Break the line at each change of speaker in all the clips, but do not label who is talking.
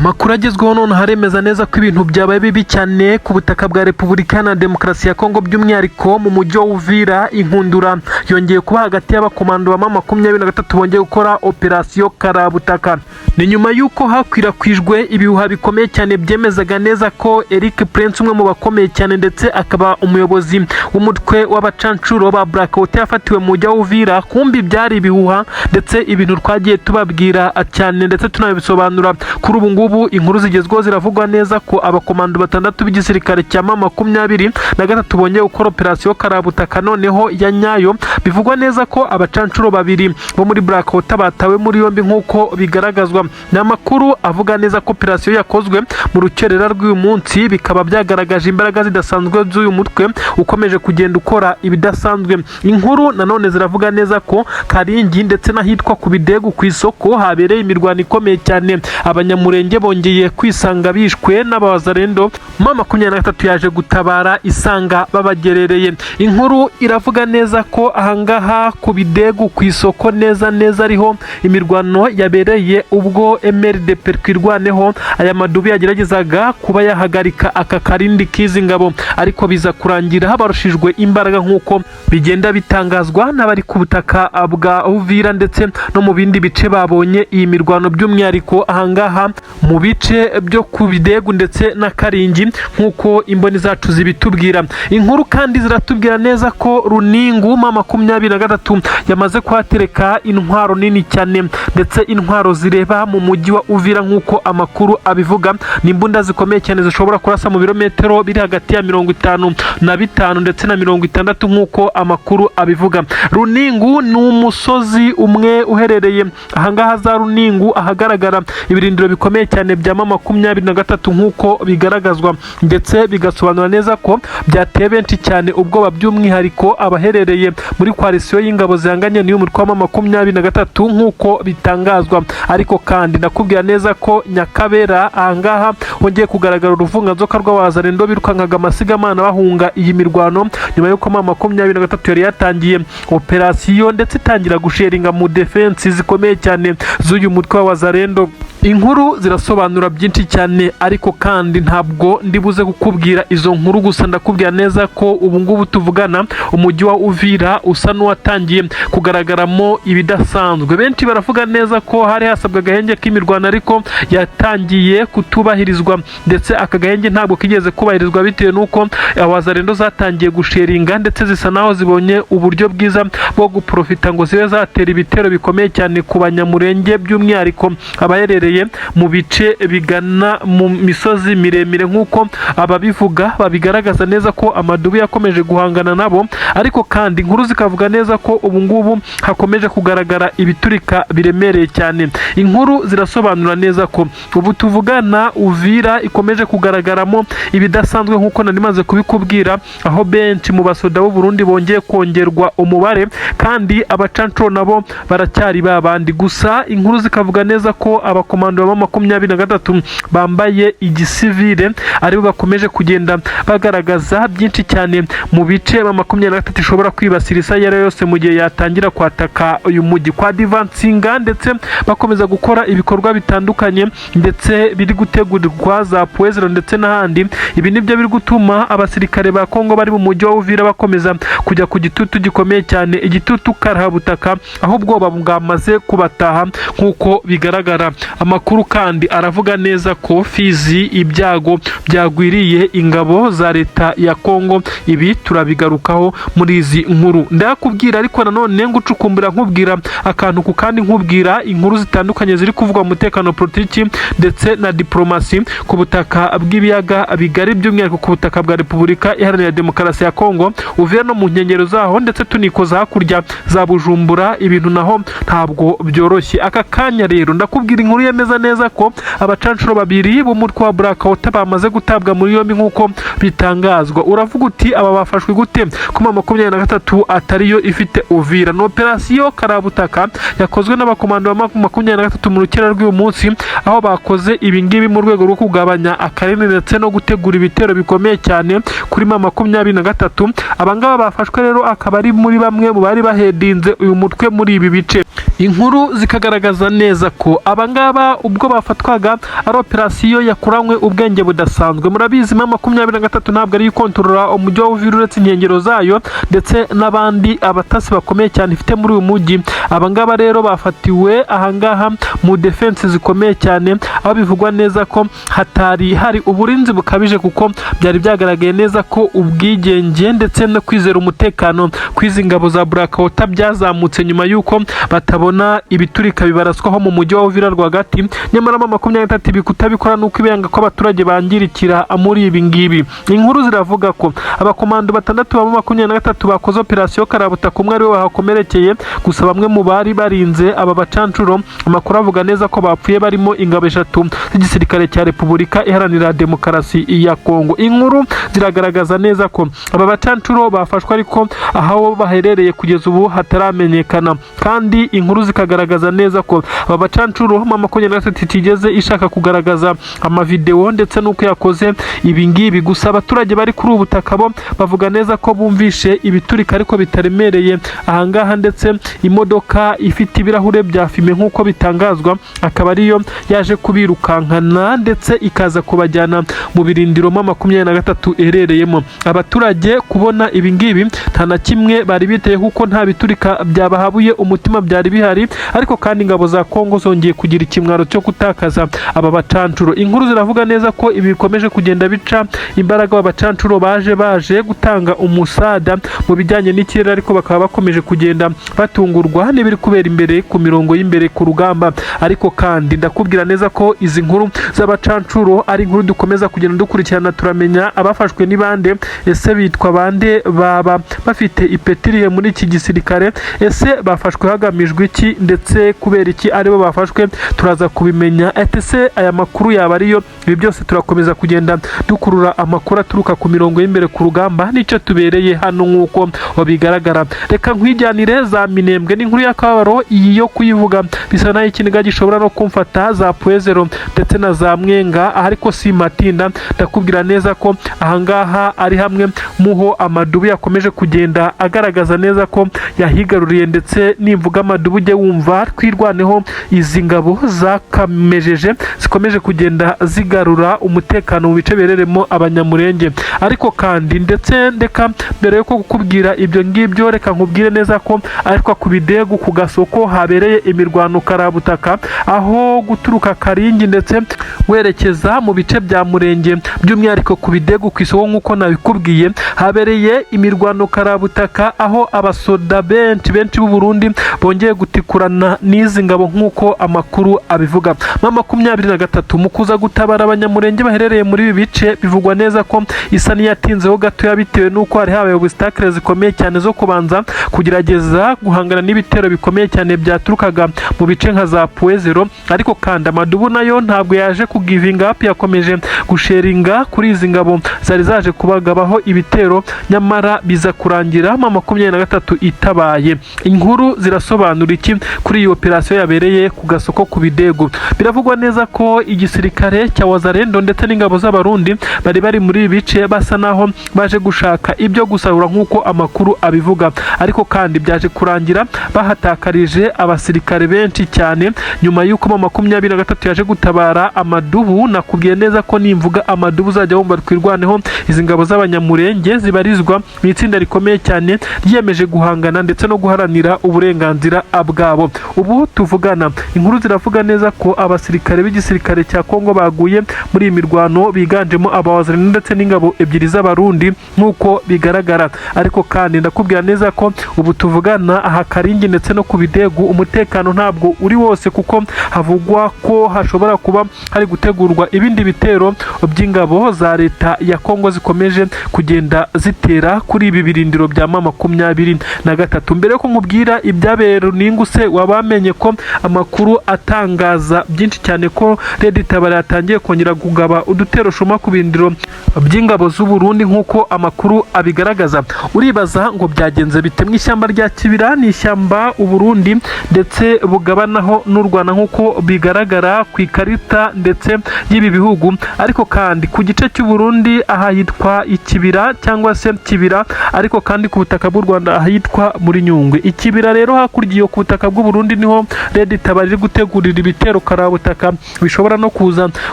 Amakuru agezweho none haremeza neza ko ibintu byabaye bibi cyane ku butaka bwa Repubulika Iharanira Demokarasi ya Kongo, by'umwihariko mu mujyi wa Uvira. Inkundura yongeye kuba hagati y'abakomando ba M23 bongeye gukora operasiyo karabutaka. Ni nyuma y'uko hakwirakwijwe ibihuha bikomeye cyane byemezaga neza ko Eric Prince, umwe mu bakomeye cyane ndetse akaba umuyobozi w'umutwe w'abacancuro ba Black Water, yafatiwe mu mujyi wa Uvira. Kumbi byari ibihuha, ndetse ibintu twagiye tubabwira cyane ndetse tunabisobanura. Kuri ubu ngubu inkuru zigezweho ziravugwa neza ko abakomando batandatu b'igisirikare cya M23 bongeye gukora operasiyo karabutaka noneho ya nyayo. Bivugwa neza ko abacancuro babiri bo muri Black Water batawe muri yombi nk'uko bigaragazwa. Ni amakuru avuga neza ko operasiyo yakozwe mu rukerera rw'uyu munsi, bikaba byagaragaje imbaraga zidasanzwe z'uyu mutwe ukomeje kugenda ukora ibidasanzwe. Inkuru nanone ziravuga neza ko Karingi ndetse n'ahitwa ku Bidegu ku isoko habereye imirwano ikomeye cyane. Abanyamurenge bongeye kwisanga bishwe n'abazarendo. M23 yaje gutabara isanga babagerereye. Inkuru iravuga neza ko ahangaha ku Bidegu ku isoko neza neza ariho imirwano yabereye, ubwo MRDP Twirwaneho aya madubu yageragezaga kuba yahagarika aka karindi k'izi ngabo, ariko biza kurangira barushijwe imbaraga, nk'uko bigenda bitangazwa n'abari ku butaka bwa Uvira ndetse no mu bindi bice babonye iyi mirwano, by'umwihariko ahangaha mu bice byo ku Bidegu ndetse na Karingi, nk'uko imboni zacu zibitubwira. Inkuru kandi ziratubwira neza ko Runingu M23 yamaze kuhatereka intwaro nini cyane, ndetse intwaro zireba mu mujyi wa Uvira. Nk'uko amakuru abivuga, ni imbunda zikomeye cyane zishobora kurasa mu birometero biri hagati ya 55 ndetse na 60, nk'uko amakuru abivuga. Runingu ni umusozi umwe uherereye ahangaha za Runingu, ahagaragara ibirindiro bikomeye cyane bya M23, nk'uko bigaragazwa ndetse bigasobanura neza ko byateye benshi cyane ubwoba, by'umwihariko abaherereye muri coalition y'ingabo zihanganye n'uyu mutwe wa M23, nk'uko bitangazwa. Ariko kandi ndakubwira neza ko Nyakabera ahangaha hongeye kugaragara uruvunganzoka rw'abazarendo birukankaga amasigamana bahunga iyi mirwano, nyuma y'uko M23 yari yatangiye operasiyo ndetse itangira gusheringa mu defense zikomeye cyane z'uyu mutwe w'abazarendo. Inkuru zirasobanura byinshi cyane, ariko kandi ntabwo ndibuze kukubwira izo nkuru gusa. Ndakubwira neza ko ubu ngubu tuvugana umujyi wa Uvira usa n'uwatangiye kugaragaramo ibidasanzwe. Benshi baravuga neza ko hari hasabwa agahenge k'imirwano, ariko yatangiye kutubahirizwa, ndetse aka gahenge ntabwo kigeze kubahirizwa bitewe n'uko abazarendo zatangiye gusheringa, ndetse zisa naho zibonye uburyo bwiza bwo guprofita ngo zibe zatera ibitero bikomeye cyane ku Banyamurenge, by'umwihariko abaherereye mu bice bigana mu misozi miremire, nk'uko ababivuga babigaragaza neza ko amadubu yakomeje guhangana nabo. Ariko kandi inkuru zikavuga neza ko ubu ngubu hakomeje kugaragara ibiturika biremereye cyane. Inkuru zirasobanura neza ko ubu tuvugana Uvira ikomeje kugaragaramo ibidasanzwe, nk'uko nari maze kubikubwira, aho benshi mu basoda b'u Burundi bongeye kongerwa umubare, kandi abacancuro nabo baracyari babandi. Gusa inkuru zikavuga neza ko abakomando ba 23 bambaye igisivile aribo bakomeje kugenda bagaragaza byinshi cyane mu bice ba 23 ishobora kwibasira isa iyo ari yo yose mu gihe yatangira kwataka uyu mujyi, kwa advancinga, ndetse bakomeza gukora ibikorwa bitandukanye ndetse biri gutegurirwa za Point Zéro ndetse n'ahandi. Ibi nibyo biri gutuma abasirikare ba Kongo bari mu mujyi wa Uvira bakomeza kujya ku gitutu gikomeye cyane, igitutu karahabutaka, aho ubwoba bwamaze kubataha nk'uko bigaragara. Amakuru kandi aravuga neza ko Fizi ibyago byagwiriye ingabo za leta ya Kongo. Ibi turabigarukaho muri izi nkuru, ndayakubwira, ariko nanone ngucukumbura, nkubwira akantu ku kandi, nkubwira inkuru zitandukanye ziri kuvugwa mu mutekano, politiki ndetse na diplomasi ku butaka bw'ibiyaga bigari, by'umwihariko ku butaka bwa Repubulika Iharanira Demokarasi ya Kongo, Uvira no mu nkengero zaho, ndetse tunikoza hakurya za Bujumbura. Ibintu naho ntabwo byoroshye. Aka kanya rero ndakubwira inkuru yemeza neza ko abacanshuro babiri b'umutwe wa Black Water bamaze gutabwa muri yombi, nk'uko bitangazwa. Uravuga uti: "Aba bafashwe gute ko M23 atariyo ifite Uvira?" Ni operasiyo karabutaka yakozwe n'abakomando ba 23 mu rukera rw'uyu munsi, aho bakoze ibi ngibi mu rwego rwo kugabanya akarere ndetse no gutegura ibitero bikomeye cyane kuri M23. Abangaba bafashwe rero akaba ari muri bamwe mu bari bahedinze uyu mutwe muri ibi bice. Inkuru zikagaragaza neza ko abangaba Abangaba ubwo bafatwaga ari operasiyo yakuranywe ubwenge budasanzwe. Murabizi, M23 ntabwo ari ikontorora umujyi wa Uvira uretse inkengero zayo ndetse n'abandi abatasi bakomeye cyane ifite muri uyu mujyi. Abangaba rero bafatiwe ahangaha mu defense zikomeye cyane, aho bivugwa neza ko hatari hari uburinzi bukabije, kuko byari byagaragaye neza ko ubwigenge ndetse no kwizera umutekano kw'izi ngabo za Blackwater byazamutse nyuma y'uko batabona ibiturika bibaraswaho mu mujyi wa Uvira rwagati. Nyamara M23 ibi kutabikora nuko ibanga ko abaturage bangirikira muri ibi ngibi. Inkuru ziravuga ko abakomando batandatu ba 23 bakoze operasiyo karabutaka, umwe ariwe wahakomerekeye gusa. Bamwe mu bari barinze aba bacancuro, amakuru avuga neza ko bapfuye, barimo ingabo eshatu z'igisirikare cya Repubulika Iharanira Demokarasi ya Kongo. Inkuru ziragaragaza neza ko aba bacancuro bafashwe, ariko aho baherereye kugeza ubu hataramenyekana. Kandi inkuru zikagaragaza neza ko aba bacancuro M23 itigeze ishaka kugaragaza amavidewo ndetse n'uko yakoze ibi ngibi. Gusa abaturage bari kuri ubu butaka bo bavuga neza ko bumvishe ibiturika ariko bitaremereye ahangaha, ndetse imodoka ifite ibirahure bya fumé nk'uko bitangazwa akaba ariyo yaje kubirukankana ndetse ikaza kubajyana mu birindiro M23 iherereyemo. Abaturage kubona ibi ngibi nta na kimwe bari biteye, kuko nta biturika byabahabuye umutima byari bihari. Ariko kandi ingabo za Kongo zongeye kugira ikimwaro cyo gutakaza aba bacancuro. Inkuru ziravuga neza ko ibi bikomeje kugenda bica imbaraga aba bacancuro baje gutanga umusada mu bijyanye n'ikirere, ariko bakaba bakomeje kugenda batungurwa n'ibiri kubera imbere ku mirongo y'imbere ku rugamba. Ariko kandi ndakubwira neza ko izi nkuru z'abacancuro ari inkuru dukomeza kugenda dukurikirana. Turamenya abafashwe ni bande? Ese bitwa bande? Baba bafite ipetiriye muri iki gisirikare? Ese bafashwe hagamijwe iki, ndetse kubera iki aribo bafashwe? Turaza kubimenya. Ese aya makuru yaba ariyo? Ibi byose turakomeza kugenda dukurura amakuru aturuka ku mirongo y'imbere ku rugamba, nicyo tubereye hano nk'uko bigaragara. Reka nkwijyanire za Minembwe n'inkuru y'akababaro. Iyi yo kuyivuga bisa naho ikiniga gishobora no kumfata, za Pwezero ndetse na za Mwenga. Aha ariko si matinda, ndakubwira neza ko ahangaha ari hamwe muho amadubu yakomeje kugenda agaragaza neza ko yahigaruriye. Ndetse nimvuga amadubu ujye wumva Twirwaneho, izi ngabo zakamejeje zikomeje kugenda zigarura umutekano mu bice biherereyemo Abanyamurenge. Ariko kandi ndetse ndeka mbere yo kukubwira ibyo ngibyo, reka nkubwire neza ko ariko ku Bidegu ku gasoko habereye imirwano karabutaka, aho guturuka Karingi ndetse werekeza mu bice bya Murenge, by'umwihariko ku Bidegu ku isoko nk'uko nabikubwiye, habereye imirwano karabutaka, aho abasoda benshi benshi b'u Burundi bongeye gutikurana n'izi ngabo nk'uko amakuru abivuga. M23 mu kuza gutabara Abanyamurenge baherereye muri ibi bice, bivugwa neza ko isa n'iyatinzeho gatoya, bitewe n'uko hari habaye obstacle zikomeye cyane zo kubanza kugerageza guhangana n'ibitero bikomeye cyane byaturukaga mu bice nka za Puwezero. Ariko kandi amadubu nayo ntabwo yaje kugivinga up, yakomeje gusheringa kuri izi ngabo zari zaje kubagabaho ibitero, nyamara biza kurangira M23 itabaye. Inkuru zirasobanura iki kuri iyi operasiyo yabereye ku gasoko ku Bidego? Biravugwa neza ko igisirikare cya Wazalendo ndetse n'ingabo z'Abarundi bari muri ibi bice basa naho baje gushaka ibyo gusahura nk'uko amakuru abivuga, ariko kandi byaje kurangira bahatakarije abasirikare benshi cyane nyuma y'uko M23 yaje gutabara amadubu. Nakubwiye neza ko nimvuga amadubu uzajya wumva Twirwaneho, izi ngabo z'Abanyamurenge zibarizwa mu itsinda rikomeye cyane ryiyemeje guhangana ndetse no guharanira uburenganzira bwabo. Ubu tuvugana, inkuru ziravuga neza ko abasirikare b'igisirikare cya Kongo baguye muri iyi mirwano biganjemo abawazalendo ndetse n'ingabo ebyiri z'Abarundi nk'uko bigaragara. Ariko kandi ndakubwira neza ko ubu tuvugana aha Karingi ndetse no ku Bidegu umutekano ntabwo uri wose, kuko havugwa ko hashobora kuba hari gutegurwa ibindi bitero by'ingabo za leta ya Kongo zikomeje kugenda zitera kuri ibi birindiro bya M23. Mbere yo nkubwira ibyabereye Runingu, se wabamenye ko amakuru atangaza byinshi cyane ko Red Tabara yatangiye kongera kugaba udutero shuma ku birindiro by'ingabo z'u Burundi nk'uko amakuru abigaragaza? Uribaza ngo byagenze bite? Mu ishyamba rya Kibira, ni ishyamba u Burundi ndetse bugabanaho n'u n'u Rwanda nk'uko bigaragara ku ikarita ndetse y'ibi bihugu. Ariko kandi ku gice cy'u Burundi ahitwa Ikibira cyangwa se Kibira, ariko kandi ku butaka bw'u Rwanda ahitwa muri Nyungwe. Ikibira rero hakurya iyo ku butaka bw'u Burundi niho Red Tabara iri gutegurira ibitero karabutaka bishobora no kuza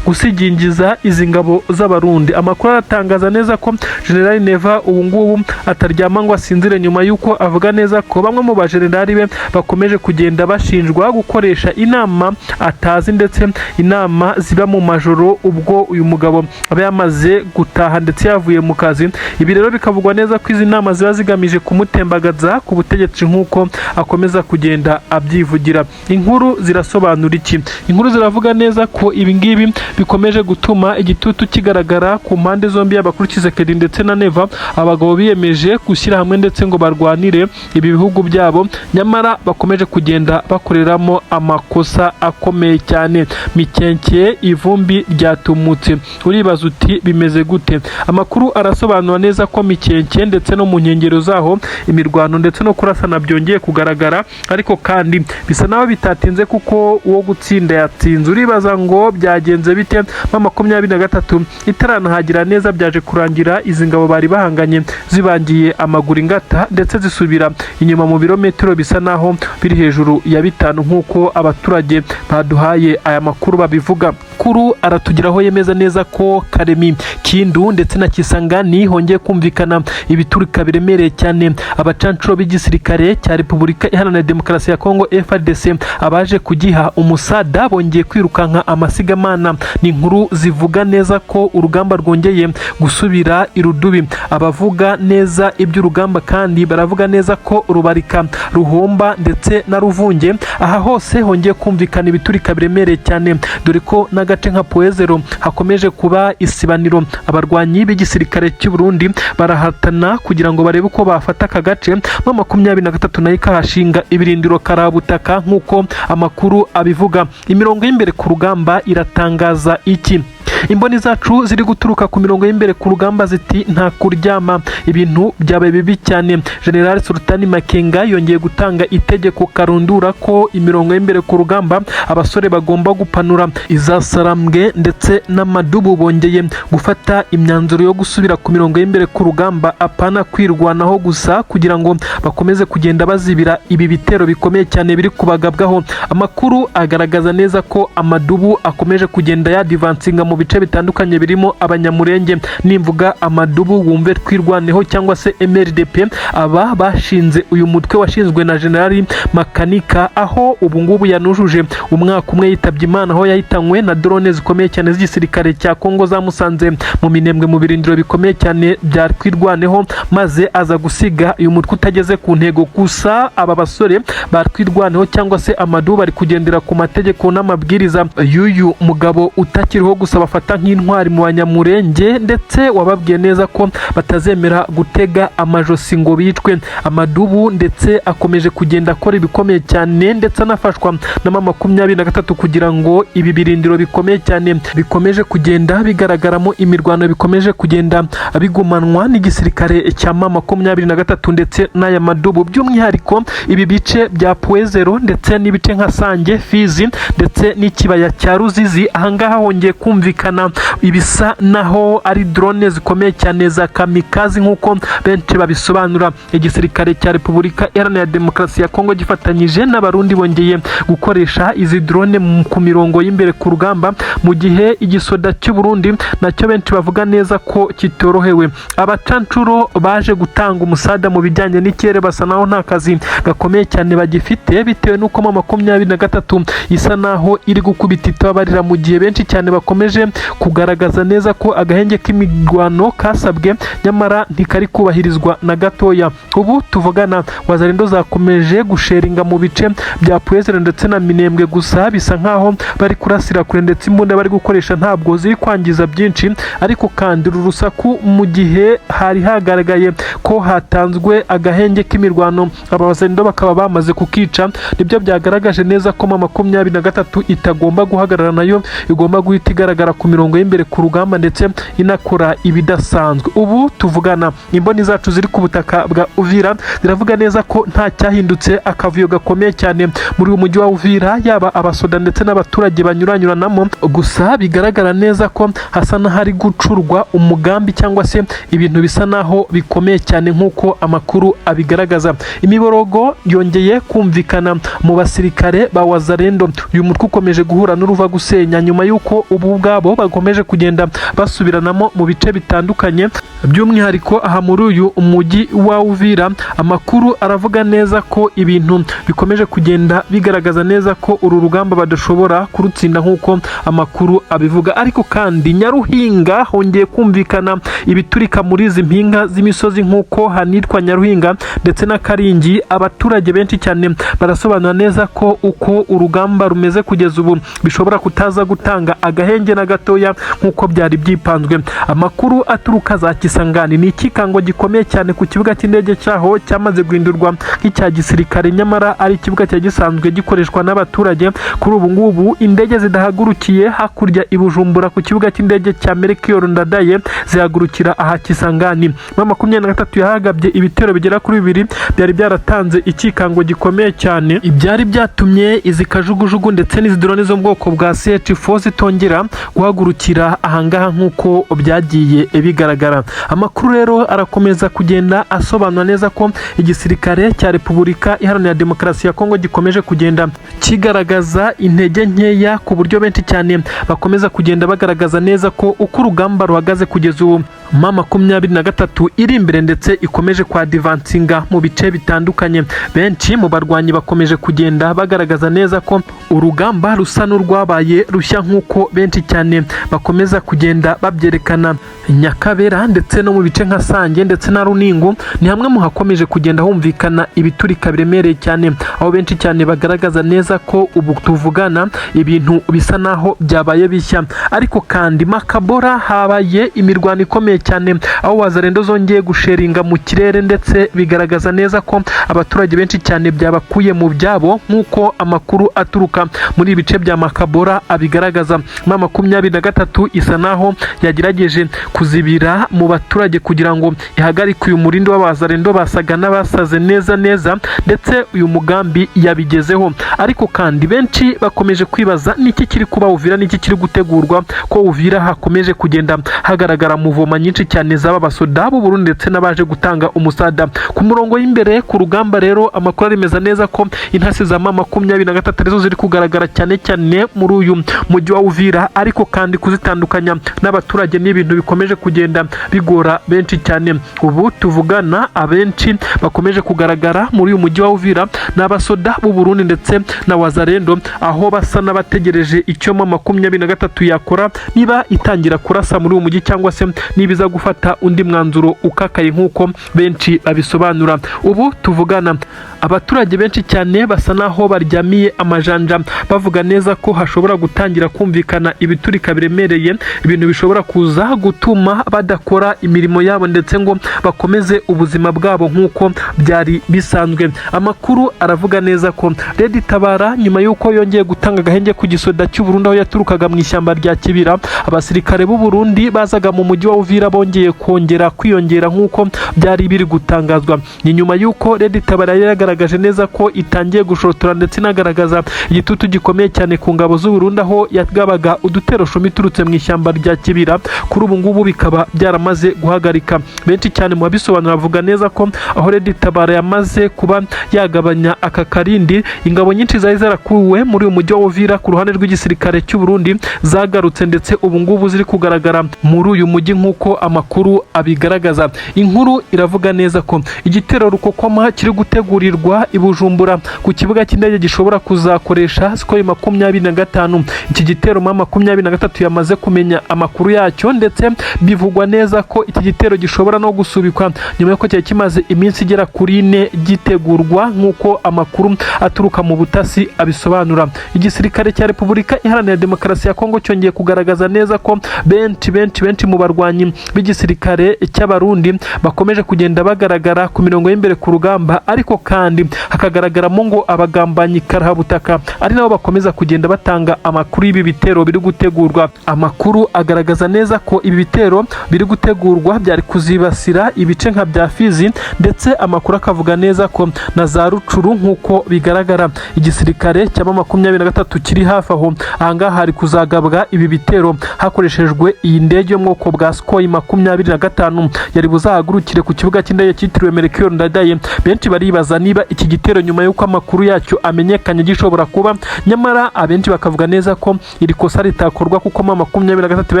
gusigingiza izi ngabo z'Abarundi. Amakuru aratangaza neza ko General Neva ubu ngubu ataryama ngo asinzire, nyuma y'uko avuga neza ko bamwe mu bajenerali be bakomeje kugenda bashinjwa gukoresha inama atazi, ndetse inama ziba mu majoro ubwo uyu mugabo aba yamaze gutaha ndetse yavuye mu kazi. Ibi rero bikavugwa neza ko izi nama ziba zigamije kumutembagaza ku butegetsi nk'uko akomeza kugenda abyivugira. Inkuru zirasobanura iki? Inkuru ziravuga neza ko ibi ngibi bikomeje gutuma igitutu kigaragara ku mpande zombi, yaba kuri Tshisekedi ndetse na Neva. Abagabo biyemeje gushyira hamwe ndetse ngo barwanire ibi bihugu byabo, nyamara bakomeje kugenda bakoreramo amakosa akomeye cyane. Mikenke ivumbi ryatumutse, uribaza uti bimeze gute? Amakuru arasobanura neza ko Mikenke ndetse no mu nkengero zaho imirwano ndetse no kurasana byongeye kugaragara, ariko kandi bisa naho bitatinze kuko uwo gutsinda yatsinze. Uribaza ngo byagenze bite? M23 itaranahagira neza, byaje kurangira izi ngabo bari bahanganye zibangiye amaguru ingata, ndetse zisubira inyuma mu birometero bisa naho biri hejuru ya 5, nk'uko abaturage baduhaye aya makuru babivuga. Kuru aratugeraho yemeza neza ko Karemi, Kindu ndetse na Kisangani hongeye kumvikana ibiturika biremereye cyane. Abacancuro b'igisirikare cya Repubulika Iharanira Demokarasi ya Kongo FARDC, abaje kugiha umusada, bongeye kwirukanka amasigamana. Ni inkuru zivuga neza ko urugamba rwongeye gusubira irudubi. Abavuga neza iby'urugamba kandi baravuga neza ko Rubarika, Ruhomba ndetse na Ruvunge, aha hose hongeye kumvikana ibiturika biremereye cyane, dore ko n'agace nka Poezero hakomeje kuba isibaniro. Abarwanyi b'igisirikare cy'u Burundi barahatana kugira ngo barebe uko bafata aka gace. M23 nayo ikahashinga ibirindiro karabutaka nk'uko amakuru abivuga. Imirongo y'imbere ku rugamba iratangaza iki? Imboni zacu ziri guturuka ku mirongo y'imbere ku rugamba ziti nta kuryama, ibintu byabaye bibi cyane. General Sultani Makenga yongeye gutanga itegeko karundura ko imirongo y'imbere ku rugamba abasore bagomba gupanura. Izasarambwe ndetse n'amadubu bongeye gufata imyanzuro yo gusubira ku mirongo y'imbere ku rugamba, apana kwirwanaho gusa, kugira ngo bakomeze kugenda bazibira ibi bitero bikomeye cyane biri kubagabwaho. Amakuru agaragaza neza ko amadubu akomeje kugenda yadivansinga mu bice bitandukanye birimo Abanyamurenge. Nimvuga amadubu wumve Twirwaneho cyangwa se MRDP. Aba bashinze uyu mutwe washinzwe na Generali Makanika, aho ubu ngubu yanujuje umwaka umwe yitabye Imana, aho yahitanywe na drone zikomeye cyane z'igisirikare cya Kongo zamusanze mu Minembwe mu birindiro bikomeye cyane bya Twirwaneho, maze aza gusiga uyu mutwe utageze ku ntego. Gusa aba basore ba Twirwaneho cyangwa se amadubu bari kugendera ku mategeko n'amabwiriza y'uyu mugabo utakiriho, gusa bafata nk'intwari mu Banyamurenge, ndetse wababwiye neza ko batazemera gutega amajosi ngo bicwe. Amadubu ndetse akomeje kugenda akora ibikomeye cyane, ndetse anafashwa na M23 kugira ngo ibi birindiro bikomeye cyane bikomeje kugenda bigaragaramo imirwano bikomeje kugenda bigumanwa n'igisirikare cya M23 ndetse n'aya madubu. By'umwihariko ibi bice bya Puezero ndetse n'ibice nka Sange, Fizi ndetse n'ikibaya cya Ruzizi, ahangaha hongeye kumvikana ibisa naho ari drone zikomeye cyane za kamikazi nk'uko benshi babisobanura. Igisirikare cya Repubulika Iharanira Demokarasi ya Kongo gifatanyije n'Abarundi bongeye gukoresha izi drone ku mirongo y'imbere ku rugamba, mu gihe igisoda cy'u Burundi nacyo benshi bavuga neza ko kitorohewe. Abacancuro baje gutanga umusada mu bijyanye n'ikirere basa naho nta kazi gakomeye cyane bagifite, bitewe n'uko M23 isa naho iri gukubita itabarira, mu gihe benshi cyane bakomeje kugaragaza neza ko agahenge k'imirwano kasabwe nyamara ntikari kubahirizwa na gatoya. Ubu tuvugana Wazalendo zakomeje gusheringa mu bice bya Puezero ndetse na Minembwe, gusa bisa nkaho bari kurasira kure, ndetse imbunda bari gukoresha ntabwo ziri kwangiza byinshi. Ariko kandi uru rusaku, mu gihe hari hagaragaye ko hatanzwe agahenge k'imirwano, aba Wazalendo bakaba bamaze kukica, nibyo byagaragaje neza ko M23 itagomba guhagarara, nayo igomba guhita igaragara ku ku mirongo y'imbere ku rugamba ndetse inakora ibidasanzwe. Ubu tuvugana, imboni zacu ziri ku butaka bwa Uvira ziravuga neza ko nta cyahindutse. Akavuyo gakomeye cyane muri uyu mujyi wa Uvira, yaba abasoda ndetse n'abaturage banyuranyuranamo. Gusa bigaragara neza ko hasa n'ahari gucurwa umugambi cyangwa se ibintu bisa naho bikomeye cyane nk'uko amakuru abigaragaza. Imiborogo yongeye kumvikana mu basirikare ba Wazalendo. Uyu mutwe ukomeje guhura n'uruva gusenya nyuma y'uko ubu ubwabo bakomeje kugenda basubiranamo mu bice bitandukanye, by'umwihariko aha muri uyu mujyi wa Uvira. Amakuru aravuga neza ko ibintu bikomeje kugenda bigaragaza neza ko uru rugamba badashobora kurutsinda nk'uko amakuru abivuga. Ariko kandi Nyaruhinga hongeye kumvikana ibiturika muri izi mpinga z'imisozi, nk'uko hanitwa Nyaruhinga ndetse na Karingi. Abaturage benshi cyane barasobanura neza ko uko urugamba rumeze kugeza ubu bishobora kutaza gutanga agahenge na gatoya nk'uko byari byipanzwe. Amakuru aturuka za Kisangani ni ikikango gikomeye cyane ku kibuga cy'indege cyaho cyamaze guhindurwa nk'icya gisirikare, nyamara ari ikibuga cyari gisanzwe gikoreshwa n'abaturage. Kuri ubu ngubu indege zidahagurukiye hakurya i Bujumbura ku kibuga cy'indege cya Melchior Ndadaye zihagurukira aha Kisangani. M23 yahagabye ibitero bigera kuri bibiri byari byaratanze ikikango gikomeye cyane, ibyari byatumye izi kajugujugu ndetse n'izi drone zo mu bwoko bwa CH4 zitongera guhagurukira ahangaha nk'uko byagiye bigaragara. Amakuru rero arakomeza kugenda asobanura neza ko igisirikare cya Repubulika Iharanira Demokarasi ya Kongo gikomeje kugenda kigaragaza intege nkeya, ku buryo benshi cyane bakomeza kugenda bagaragaza neza ko uko urugamba ruhagaze kugeza ubu, M23 iri imbere ndetse ikomeje kwadvancinga mu bice bitandukanye. Benshi mu barwanyi bakomeje kugenda bagaragaza neza ko urugamba rusa n'urwabaye rushya, nk'uko benshi cyane bakomeza kugenda babyerekana. Nyakabera ndetse no mu bice nka Sange ndetse na Runingu ni hamwe mu hakomeje kugenda humvikana ibiturika biremereye cyane, aho benshi cyane bagaragaza neza ko ubu tuvugana ibintu bisa naho byabaye bishya. Ariko kandi Makabora habaye imirwano ikomeye cyane, aho Wazalendo zongeye gushellinga mu kirere, ndetse bigaragaza neza ko abaturage benshi cyane byabakuye mu byabo, nk'uko amakuru aturuka muri ibi bice bya Makabora abigaragaza. M23 isa naho yagerageje kuzibira mu baturage kugira ngo ihagarike uyu murindi w'abazalendo basaga n'abasaze neza neza, ndetse uyu mugambi yabigezeho. Ariko kandi benshi bakomeje kwibaza niki kiri kuba Uvira, niki kiri gutegurwa, ko Uvira hakomeje kugenda hagaragara mouvement nyinshi cyane z'aba basoda b'u Burundi ndetse n'abaje gutanga umusada ku murongo w'imbere ku rugamba. Rero amakuru aremeza neza ko intasi za M23 arizo ziri kugaragara cyane cyane muri uyu mujyi wa Uvira, ariko kandi kuzitandukanya n'abaturage ni ibintu bikomeje kugenda bigora benshi cyane. Ubu tuvugana, abenshi bakomeje kugaragara muri uyu mujyi wa Uvira ni abasoda b'u Burundi ndetse na Wazalendo, aho basa n'abategereje icyo M23 yakora, niba itangira kurasa muri uyu mujyi cyangwa se niba iza gufata undi mwanzuro ukakaye, nk'uko benshi babisobanura. Ubu tuvugana, abaturage benshi cyane basa naho baryamiye amajanja, bavuga neza ko hashobora gutangira kumvikana ibiturika biremereye, ibintu bishobora kuza gutuma badakora imirimo yabo ndetse ngo bakomeze ubuzima bwabo nk'uko byari bisanzwe. Amakuru aravuga neza ko Red Tabara, nyuma y'uko yongeye gutanga agahenge ku gisoda cy'u Burundi aho yaturukaga mu ishyamba rya Kibira, abasirikare b'u Burundi bazaga mu mujyi wa Uvira bongeye kongera kwiyongera nk'uko byari biri gutangazwa. Ni nyuma y'uko Red Tabara yari yagaragaje neza ko itangiye gushotora ndetse inagaragaza igitutu gikomeye cyane ku ngabo z'u Burundi, aho yagabaga udutero shumi iturutse mu ishyamba rya Kibira. Kuri ubu ngubu bikaba byaramaze guhagarika. Benshi cyane mu babisobanura bavuga neza ko aho Red Tabara yamaze kuba yagabanya aka karindi, ingabo nyinshi zari zarakuwe muri uyu mujyi wa Uvira ku ruhande rw'igisirikare cy'u Burundi zagarutse, ndetse ubu ngubu ziri kugaragara muri uyu mujyi nk'uko amakuru abigaragaza. Inkuru iravuga neza ko igitero rukokoma kiri gutegurirwa i Bujumbura ku kibuga cy'indege gishobora kuzakoresha Sukhoi 25. Iki gitero M23 yamaze kumenya amakuru yacyo, ndetse bivugwa neza ko iki gitero gishobora no gusubikwa nyuma y'uko cyari kimaze iminsi igera kuri 4 gitegurwa, nk'uko amakuru aturuka mu butasi abisobanura. Igisirikare cya Repubulika Iharanira Demokarasi ya Kongo cyongeye kugaragaza neza ko benshi benshi benshi mu barwanyi b'igisirikare cy'Abarundi bakomeje kugenda bagaragara ku mirongo y'imbere ku rugamba, ariko kandi hakagaragaramo ngo abagambanyi karahabutaka ari nabo bakomeza kugenda batanga amakuru y'ibi bitero biri gutegurwa. Amakuru agaragaza neza ko ibi bitero biri gutegurwa byari kuzibasira ibice nka bya Fizi, ndetse amakuru akavuga neza ko na za Rucuru, nk'uko bigaragara igisirikare cya 23 kiri hafi aho. Ahangaha hari kuzagabwa ibi bitero hakoreshejwe iyi ndege yo mu bwoko bwa Sukhoi 25 yari buzahagurukire ku kibuga cy'indege cyitiriwe Melchior Ndadaye. Benshi baribaza niba iki gitero, nyuma y'uko amakuru yacyo amenyekanye, gishobora kuba, nyamara abenshi bakavuga neza ko iri kosa ritakorwa kuko M23 iba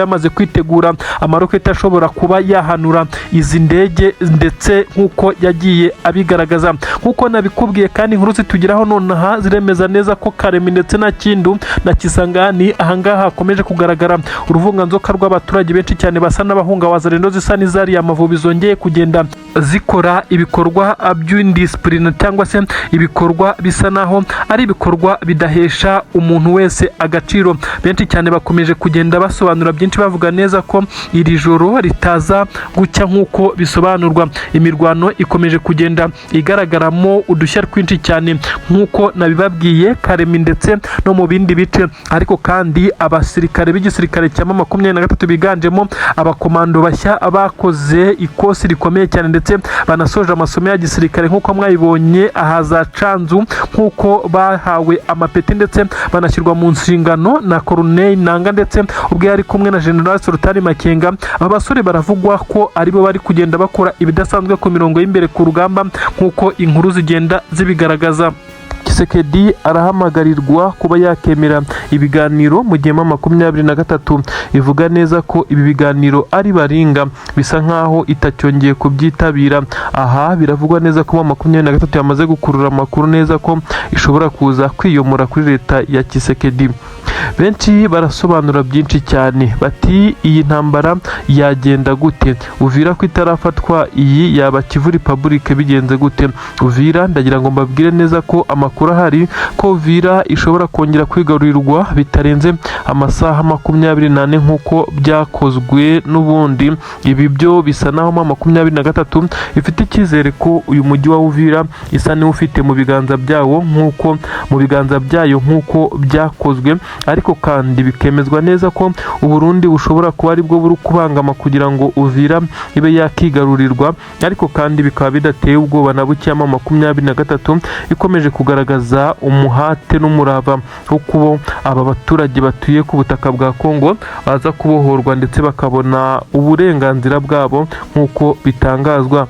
yamaze kwitegura amaroketi ashobora kuba yahanura izi ndege, ndetse nk'uko yagiye abigaragaza, nk'uko nabikubwiye. Kandi inkuru zitugeraho nonaha ziremeza neza ko Karemi ndetse na Kindu na Kisangani, ahangaha hakomeje kugaragara uruvunganzoka rw'abaturage benshi cyane basa n'abahunga Wazalendo zisa n'izariye Amavubi, zongeye kugenda zikora ibikorwa by'indisipurine cyangwa se ibikorwa bisa naho ari ibikorwa bidahesha umuntu wese agaciro. Benshi cyane bakomeje kugenda basobanura byinshi, bavuga neza ko iri joro ritaza gucya nk'uko bisobanurwa. Imirwano ikomeje kugenda igaragaramo udushya twinshi cyane, nk'uko nabibabwiye, Karemi ndetse no mu bindi bice. Ariko kandi abasirikare b'igisirikare cya 23 biganjemo abakomando bashya bakoze ikosi rikomeye cyane, ndetse banasoje amasomo ya gisirikare nk'uko mwabibonye aha za Canzu, nk'uko bahawe amapeti ndetse banashyirwa mu nshingano na Corneille Nanga, ndetse ubwo yari kumwe na General Sultani Makenga. Aba basore baravugwa ko aribo bari kugenda bakora ibidasanzwe ku mirongo y'imbere ku rugamba, nk'uko inkuru zigenda zibigaragaza. Tshisekedi arahamagarirwa kuba yakemera ibiganiro mu gihe 23 ivuga neza ko ibi biganiro ari baringa, bisa nkaho itacyongeye kubyitabira. Aha biravugwa neza ko 23 yamaze gukurura amakuru neza ko ishobora kuza kwiyomora kuri leta ya Tshisekedi. Benshi barasobanura byinshi cyane, bati iyi ntambara yagenda gute? Uvira ko itarafatwa, iyi yaba Kivu Republic bigenze gute? Uvira, ndagira ngo mbabwire neza ko amakuru ahari ko Uvira ishobora kongera kwigarurirwa bitarenze amasaha 24 nk'uko byakozwe n'ubundi. Ibi byo bisa naho 23 ifite icyizere ko uyu mujyi wa Uvira isa n'ufite mu biganza byawo, nk'uko mu biganza byayo nk'uko byakozwe. Ariko kandi bikemezwa neza ko Uburundi bushobora kuba aribwo buri kubangama kugira ngo Uvira ibe yakigarurirwa, ariko kandi bikaba bidateye ubwoba na buke. 23 ikomeje kugaragaza umuhate n'umurava wo kuba aba baturage batuye ku butaka bwa Kongo baza kubohorwa ndetse bakabona uburenganzira bwabo nk'uko bitangazwa.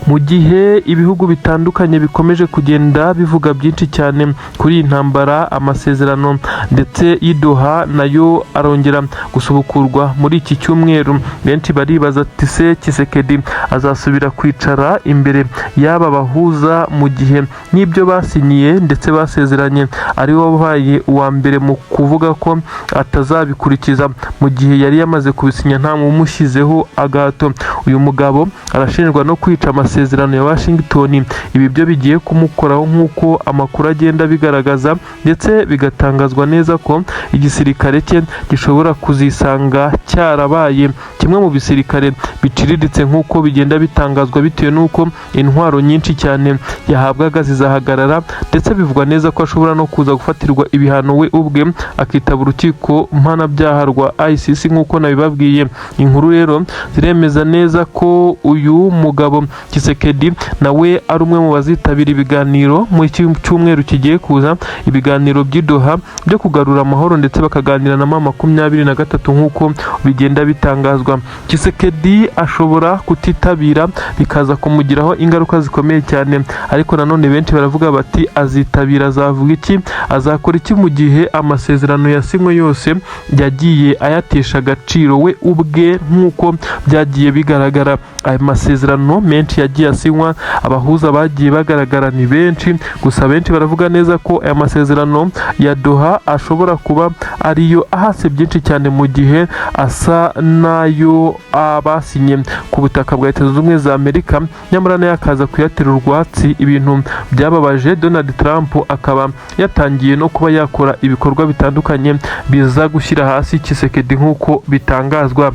Mu gihe ibihugu bitandukanye bikomeje kugenda bivuga byinshi cyane kuri iyi ntambara, amasezerano ndetse y'i Doha nayo arongera gusubukurwa muri iki cyumweru. Benshi baribaza ati se Tshisekedi azasubira kwicara imbere y'aba bahuza mu gihe n'ibyo basinyiye ndetse basezeranye ari we wabaye uwa mbere mu kuvuga ko atazabikurikiza, mu gihe yari yamaze kubisinya nta umushyizeho agahato? Uyu mugabo arashinjwa no kwica amasezerano ya Washington. Ibi byo bigiye kumukoraho, nk'uko amakuru agenda abigaragaza, ndetse bigatangazwa neza ko igisirikare cye gishobora kuzisanga cyarabaye kimwe mu bisirikare biciriritse, nk'uko bigenda bitangazwa, bitewe n'uko intwaro nyinshi cyane yahabwaga zizahagarara. Ndetse bivugwa neza ko ashobora no kuza gufatirwa ibihano, we ubwe akitaba urukiko mpanabyaha rwa ICC, nk'uko nabibabwiye. Inkuru rero ziremeza neza ko uyu mugabo Tshisekedi nawe ari umwe mu bazitabira ibiganiro mu iki cyumweru kigiye kuza, ibiganiro by'i Doha byo kugarura amahoro, ndetse bakaganira na 23 nk'uko bigenda bitangazwa. Tshisekedi ashobora kutitabira bikaza kumugiraho ingaruka zikomeye cyane, ariko nanone benshi baravuga bati azitabira azavuga iki, azakora iki, mu gihe amasezerano yasinywe yose yagiye ayatesha agaciro we ubwe, nk'uko byagiye bigaragara. Aya masezerano menshi yagiye asinywa, abahuza bagiye bagaragara ni benshi, gusa benshi baravuga neza ko aya masezerano ya Doha ashobora kuba ariyo ahase byinshi cyane, mu gihe asa n'ayo abasinye ku butaka bwa Leta Zunze Ubumwe za Amerika, nyamara nayo akaza kuyatera urwatsi, ibintu byababaje Donald Trump, akaba yatangiye no kuba yakora ibikorwa bitandukanye biza gushyira hasi Tshisekedi, nk'uko bitangazwa.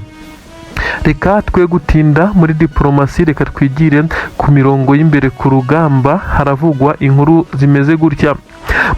Reka twe gutinda muri diporomasi, reka twigire ku mirongo y'imbere ku rugamba. Haravugwa inkuru zimeze gutya: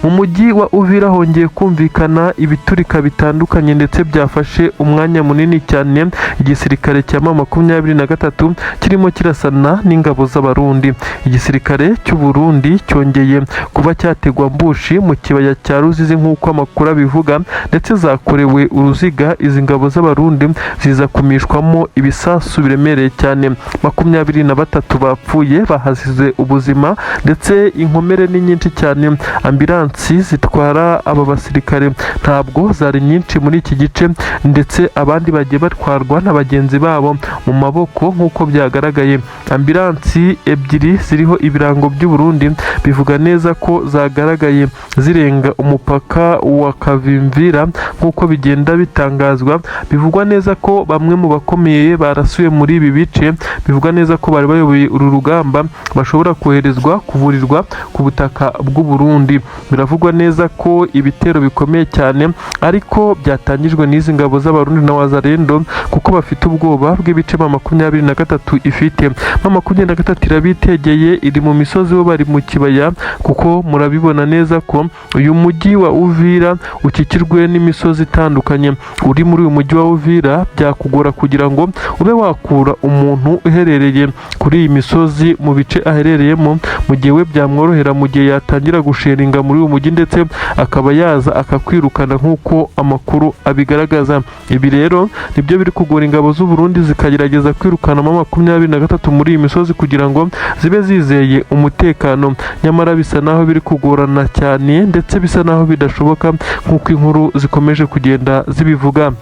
mu mujyi wa Uvira hongeye kumvikana ibiturika bitandukanye ndetse byafashe umwanya munini cyane. Igisirikare cya M23 kirimo kirasana n'ingabo z'Abarundi. Igisirikare cy'u Burundi cyongeye kuba cyategwa ambush mu kibaya cya Ruzizi nk'uko amakuru abivuga, ndetse zakorewe uruziga. Izi ngabo z'Abarundi ziza kumishwamo ibisasu biremereye cyane. 23 bapfuye, bahasize ubuzima, ndetse inkomere ni nyinshi cyane. Ambilansi zitwara aba basirikare ntabwo zari nyinshi muri iki gice, ndetse abandi bagiye batwarwa na bagenzi babo mu maboko nk'uko byagaragaye. Ambilansi ebyiri ziriho ibirango by'u Burundi bivuga neza ko zagaragaye zirenga umupaka wa Kavimvira nk'uko bigenda bitangazwa. Bivugwa neza ko bamwe mu bakomeye barasuye muri ibi bice, bivugwa neza ko bari bayoboye uru rugamba, bashobora koherezwa kuvurirwa ku butaka bw'u Burundi. Biravugwa neza ko ibitero bikomeye cyane ariko byatangijwe n'izi ngabo z'Abarundi na Wazalendo, kuko bafite ubwoba bw'ibice M23 ifite. M23 irabitegeye, iri mu misozi, bo bari mu kibaya, kuko murabibona neza ko uyu mujyi wa Uvira ukikijwe n'imisozi itandukanye. Uri muri uyu mujyi wa Uvira byakugora kugira ngo ube wakura umuntu uherereye kuri iyi misozi mu bice aherereyemo, mu gihe we byamworohera mu gihe yatangira gusharinga muri uyu mujyi, ndetse akaba yaza akakwirukana nk'uko amakuru abigaragaza. Ibi rero nibyo biri kugora ingabo z'u Burundi, zikagerageza kwirukana M23 muri iyi misozi kugira ngo zibe zizeye umutekano. Nyamara bisa naho biri kugorana cyane, ndetse bisa naho bidashoboka nk'uko inkuru zikomeje kugenda zibivuga.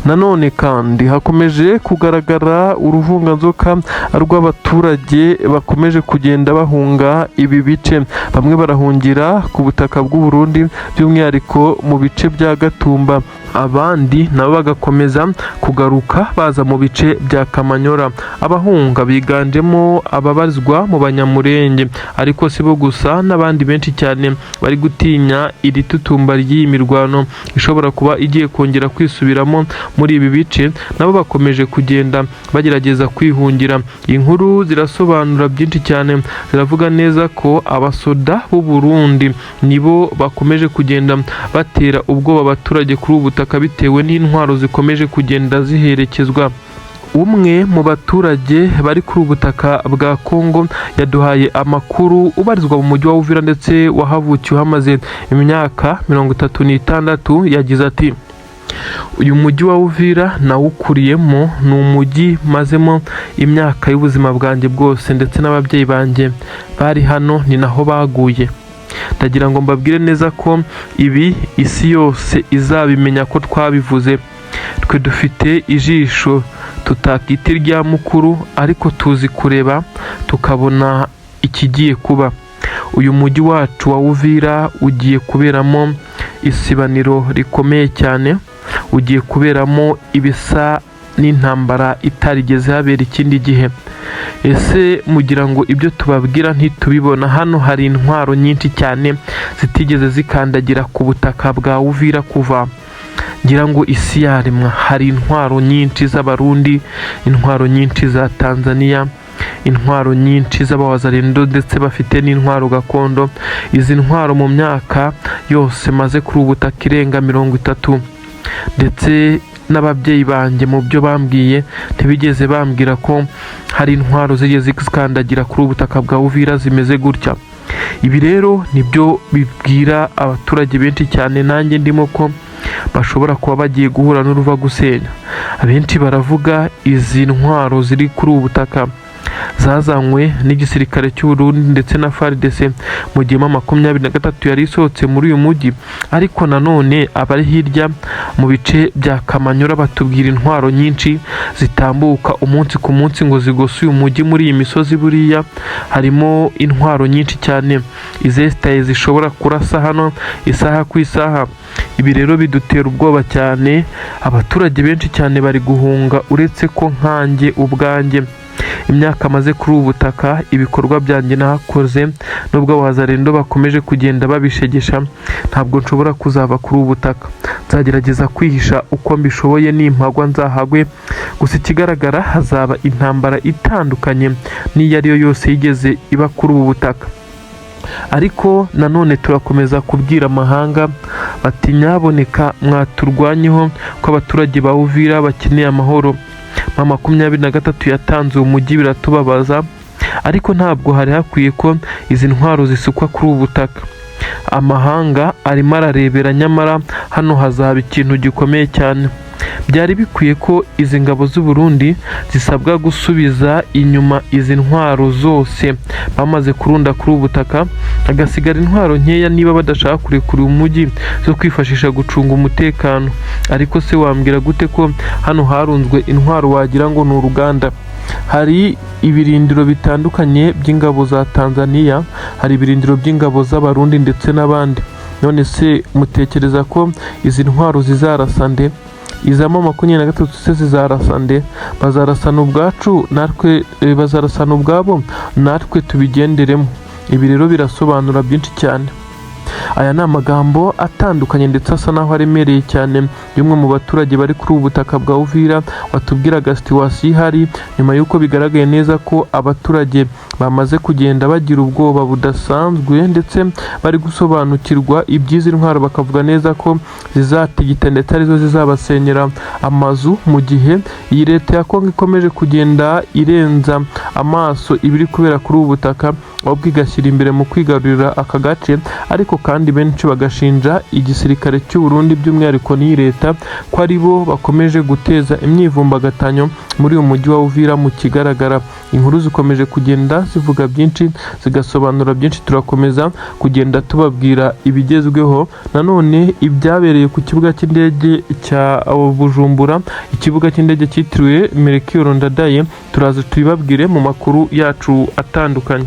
Nanone kandi hakomeje kugaragara uruvunganzoka rw'abaturage bakomeje kugenda bahunga ibi bice. Bamwe barahungira ku butaka bw'u Burundi, by'umwihariko mu bice bya Gatumba, abandi nabo bagakomeza kugaruka baza mu bice bya Kamanyora. Abahunga biganjemo ababarizwa mu Banyamurenge, ariko si bo gusa, n'abandi benshi cyane bari gutinya iri tutumba ry'iyi mirwano ishobora kuba igiye kongera kwisubiramo muri ibi bice, nabo bakomeje kugenda bagerageza kwihungira. Inkuru zirasobanura byinshi cyane, ziravuga neza ko abasoda b'u Burundi nibo bakomeje kugenda batera ubwoba abaturage kuri ubu butaka, bitewe n'intwaro zikomeje kugenda ziherekezwa. Umwe mu baturage bari kuri ubu butaka bwa Kongo yaduhaye amakuru, ubarizwa mu mujyi wa Uvira ndetse wahavukiye, uhamaze imyaka 36. Yagize ati: "Uyu mujyi wa Uvira nawukuriyemo, ni umujyi mazemo imyaka y'ubuzima bwanjye bwose, ndetse n'ababyeyi banjye bari hano, ni naho baguye. Ndagira ngo mbabwire neza ko ibi isi yose izabimenya ko twabivuze. Twe dufite ijisho tutakita irya mukuru, ariko tuzi kureba tukabona ikigiye kuba. Uyu mujyi wacu wa Uvira ugiye kuberamo isibaniro rikomeye cyane, ugiye kuberamo ibisa n'intambara itarigeze habera ikindi gihe. Ese mugira ngo ibyo tubabwira ntitubibona? Hano hari intwaro nyinshi cyane zitigeze zikandagira ku butaka bwa Uvira kuva ngira ngo isi yaremwa. Hari intwaro nyinshi z'Abarundi, intwaro nyinshi za Tanzania, intwaro nyinshi z'Abawazalendo, ndetse bafite n'intwaro gakondo. Izi ntwaro mu myaka yose maze kuri ubu butaka irenga 30, ndetse n'ababyeyi banjye mu byo bambwiye, ntibigeze bambwira ko hari intwaro zigeze zikandagira kuri ubu butaka bwa Uvira zimeze gutya." Ibi rero nibyo bibwira abaturage benshi cyane, nanjye ndimo, ko bashobora kuba bagiye guhura n'uruva gusenya. Abenshi baravuga izi ntwaro ziri kuri ubu butaka zazanywe n'igisirikare cy'u Burundi ndetse na FARDC mu gihe M23 yari isohotse muri uyu mujyi. Ariko nanone abari hirya mu bice bya Kamanyura batubwira intwaro nyinshi zitambuka umunsi ku munsi ngo zigose uyu mujyi. Muri iyi misozi buriya harimo intwaro nyinshi cyane izesitaye, zishobora kurasa hano isaha ku isaha. Ibi rero bidutera ubwoba cyane. Abaturage benshi cyane bari guhunga, uretse ko nkanjye ubwanjye imyaka maze kuri ubu butaka, ibikorwa byanjye nahakoze, nubwo Abazarendo bakomeje kugenda babishegesha, ntabwo nshobora kuzava kuri ubu butaka. Nzaguma hano kugeza igihe Nzagerageza kwihisha uko mbishoboye, nimpagwa nzahagwe. Gusa ikigaragara, hazaba intambara itandukanye n'iyo ari yo yose yigeze iba kuri ubu butaka. Ariko nanone turakomeza kubwira amahanga bati: nyaboneka mwaturwanyeho, ko abaturage ba Uvira bakeneye amahoro. M23 yatanze uwo mujyi, biratubabaza, ariko ntabwo hari hakwiye ko izi ntwaro zisukwa kuri ubu butaka. Amahanga arimo ararebera, nyamara hano hazaba ikintu gikomeye cyane. Byari bikwiye ko izi ngabo z'u Burundi zisabwa gusubiza inyuma izi ntwaro zose bamaze kurunda kuri ubu butaka, hagasigara intwaro nkeya, niba badashaka kurekura uyu mujyi, zo kwifashisha gucunga umutekano. Ariko se wambwira gute ko hano harunzwe intwaro wagira ngo ni uruganda? Hari ibirindiro bitandukanye by'ingabo za Tanzania, hari ibirindiro by'ingabo z'Abarundi ndetse n'abandi. None se mutekereza ko izi ntwaro zizarasa nde? Iza M23 se zizarasa nde? Bazarasana ubwacu natwe, bazarasana ubwabo natwe tubigenderemo. Ibi rero birasobanura byinshi cyane. Aya ni amagambo atandukanye ndetse asa naho aremereye cyane y'umwe mu baturage bari kuri ubu butaka bwa Uvira, watubwiraga situation ihari nyuma y'uko bigaragaye neza ko abaturage bamaze kugenda bagira ubwoba budasanzwe, ndetse bari gusobanukirwa iby'izi ntwaro, bakavuga neza ko zizatigita ndetse arizo zizabasenyera amazu, mu gihe iyi leta ya Kongo ikomeje kugenda irenza amaso ibiri kubera kuri ubu butaka, ahubwo igashyira imbere mu kwigarurira aka gace. Ariko kandi benshi bagashinja igisirikare cy'u Burundi, by'umwihariko n'iyi leta, ko ari bo bakomeje guteza imyivumbagatanyo muri uyu mujyi wa Uvira. Mu kigaragara, inkuru zikomeje kugenda zivuga byinshi, zigasobanura byinshi. Turakomeza kugenda tubabwira ibigezweho, nanone ibyabereye ku kibuga cy'indege cya Bujumbura, ikibuga cy'indege cyitiriwe Melchior Ndadaye. Turaza tubibabwire mu makuru yacu atandukanye.